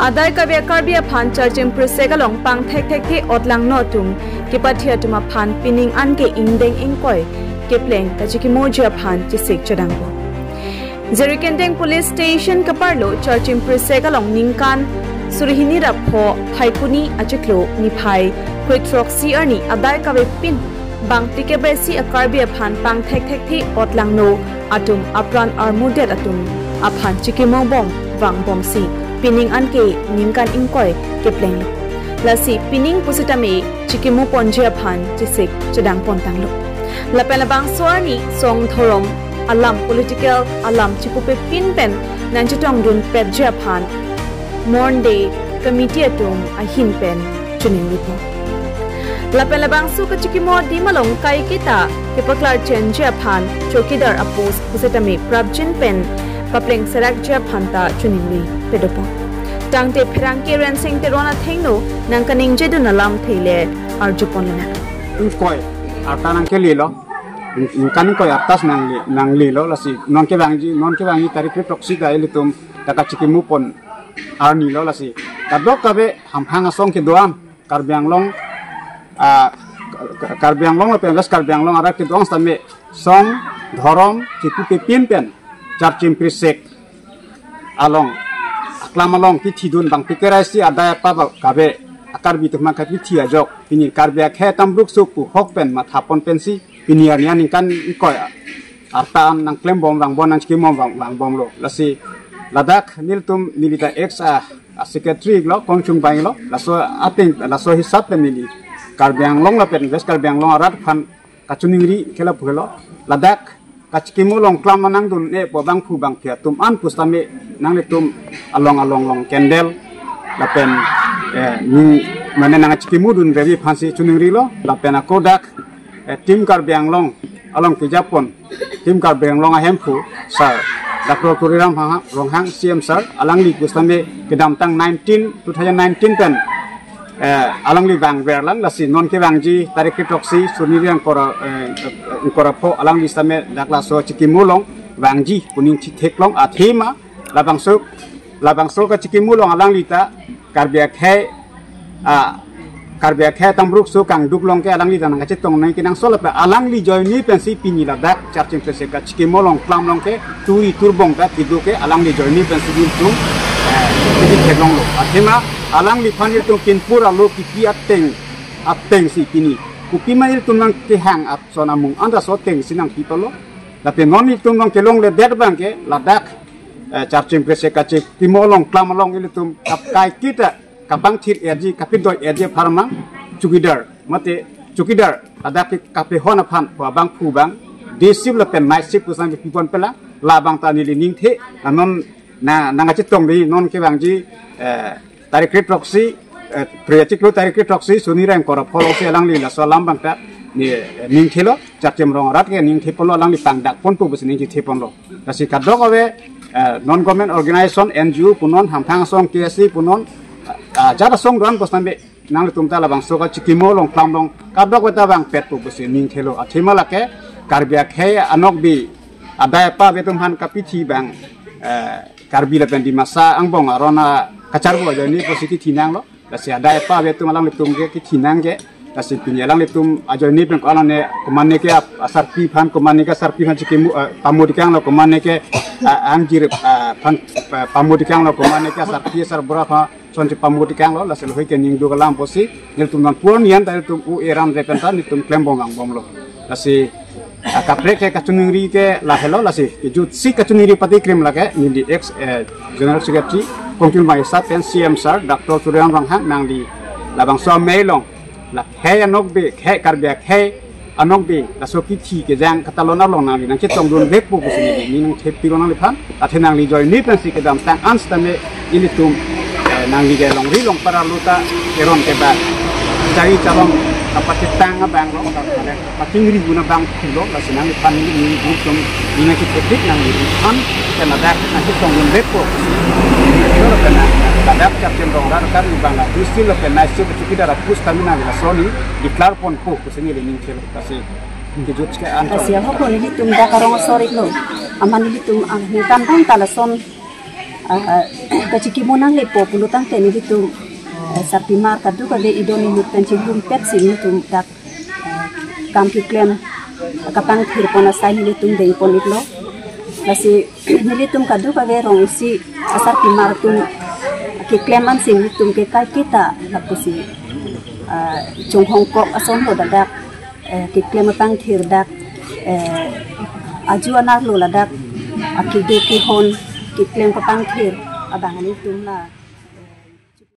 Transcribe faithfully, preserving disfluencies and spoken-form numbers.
Adai kave Karbi aphan charchim prisek along pangthek thekthe otlangno atum kepathi atum aphan pining anke ingdeng ingkoi kepleng kachikimoji aphan chesik chedangpo. Jirikindeng Police Station kaparlo charchim prisek along ningkan suri hini ra pho Phaikuni achiklo niphai kre throksi arni adai kavepin bangphli kebesi a Karbi aphan pangthek thekthe otlangno atum apran armudet atum aphan chikimobom vangbomsi pining anke ningkan ingkoi keplenglo. Lasi pining pusitame chikimoponji aphan chesik chedangpontanglo. Lapen labangso arni song dhorom alam political alam chipupepin pen nangchetongdunpetji aphan Mourn Day Committee atum ahin pen chiningripo. Lapen labangso kachikimo adim along kaiketa kepaklar chenji aphan chowkidar a post pusitame prapjin pen papleng serakji aphan ta chiningri pedopo. Tangte pherangke Rensing Teron athengno nangkaningjedun alamthe le arjuponlonang. Ingkoi arta nangkelelo, ningkan ingkoi arta si nangli nanglelo, lasi non kevangji non kevangji tarik kre throksi ta ilitum ta kachikimopon arnilo. Lasi kadokave hamphang asong kedo-an Karbi Anglong, ah, Karbi Anglong lapen West Karbi Anglong arat kedo-an sitame song dhorom chipupepin pen charchim prisek along aklam along kethidun bangphli kre ra isi adai apa ba kave a Karbi atum aphan kapethi ajok pini Karbi akhei atamrukso pu hok pen mathapon pensi pini arni aningkan ingkoi arta an nangklembom vangbom nangchikimom vang vangbomlo. Lasi ladak nelitum neli ta ex a, a secretary lo kongchung bai lo laso ateng laso hisap pen neli Karbi Anglong lapen West Karbi Anglong arat aphan kachiningri ke lapu helo. Ladak kachikimo along klam nangdun-epo bangphu bangphi atum an pusitame nanglitum along along along candle lapen, eh, ni mane nangchikimodun revi aphansi chiningrilo lapen ako dak, eh, Team Karbi Anglong along kejapon Team Karbi Anglong ahemphu sir Doctor Tuliram Ronghang, Ronghang C M sir alangli pusitame kedamtang nineteen, two thousand nineteen pen eh, alangli vangverlang lasi non kevangji tarik kre throksi suri hini ra ingkoi ra, eh, ingkoi ra pho alangli sitame dak laso chikimo along vangji pu ningthi theklong athema labangso labangso kachikimo along alangli ta Karbi akhei, ah, Karbi akhei atamrukso kangduk along ke alangli ta nangkachetong nangkenangsot lapen alangli ajoine pensi pini ladak charchim prisek kachikimo along klam along ke turi turbong ta kedo ke alangli ajoine pensi ilitum, eh, pini theklonglo. Athema alangliphan ilitum pinpur alo kipi ateng atengsi pini kopima ilitum nangkehang ason amung anta laso atengsi nangpipalo. Lapen non ilitum nangkelongledet abang ke ladak, eh, charchim prisek kachikimo along klam along ilitum kap kaiketa kapangthir-etji kapidoi-etji apharman chowkidar mate chowkidar ladak ke kapehon aphan pu abangphu bang day shift lapen night shift pusitame piponpelang labang ta neli ningthe, ah, non na nangkachetongri non kevangji, eh, tarik kre throksi, eh, kre achiklo tarik kre throksi suri hini ra ingkoi ra pho alongsi alangli laso alam abang ta ni, eh, ningthelo charchim rong arat ke ningtheponlo alangli pangdakponpo pusi ningtheponlo. Lasi kadokave, eh, non government organization N G O punon hamphang asong K S A punon, ah, ajat asong do-an pusitame nanglitum ta labangso kachikimo along klam along kadokave ta vangpetpo pusi ningthelo. Athema lake Karbi akhei anokbe adai apa ave atum aphan kapethi abang, eh, Karbi lapen Dimasa angbong aron akacharbo ajoine pusi kethinanglo. Lasi adai apa ave atum alanglitum ke kethinang ke. Lasi pini alanglitum ajoine pen ko-an ne komatne ke ap-, asarpi aphan komatne ke asarpi aphan chikimo, eh, pamodikanglo komatne ke, ah, angjir, ah, aphan, eh, pamodikanglo komatne ke asarpi asarbura aphan son chepamodikanglo lasi lahei ke ningduk alam pusi nelitum non pur nian ta nelitum u eram re pen ta nelitum klembom vangbomlo. Lasi, ah, kaprek ke kachiningri ke lahelo lasi kejutsi kachiningri patikrim lake neli ex, eh, General Secretary kongchung bai sat pen C M sir Doctor Tuliram Ronghang nangli labangso amei along la khei anokbe khei Karbi akhei anokbe laso kithi kejang katalon along nangli nangchetongdunvekpo pusi neli ningthepilo nangliphan. Athe nangli ajoine pensi kedamtang an sitame ilitum, eh, nangli ke longri longpar arlo ta eron kebang chari chalong kapatitang abang lo kapatale pachingri gun abang thulo lasi nangliphan neli ningduk atum neli nangkethepik nangliphan ke ladak nangchetongdunvekpo. Ladak charchim rong arat Karbi abang la dusil lapen night shift chowkidar pusitame nangli laso ni declare ponpo pusi neli ningthelo. Lasi kejut ke an. Lasi ahok lo nelitum dak arong asor iklo. Amat nelitum aningkan bang ta lason Ah, kachikimo nanglepo pulo tangte nelitum, eh, sarpimar kadokave idon inut pen chingrumpet si nelitum dak, eh, kam keklem kapangthir pon asai nelitum dengpon iklo. Lasi nelitum kadokave rong isi asarpimar atum keklem ansi nelitum ke kaiketa lapusi, ah, chonghongkok ason lo ladak, eh, keklem kapangthir dak, eh, aju anak lo ladak, ah, kedo kehon keklem kapangthir abang nelitum la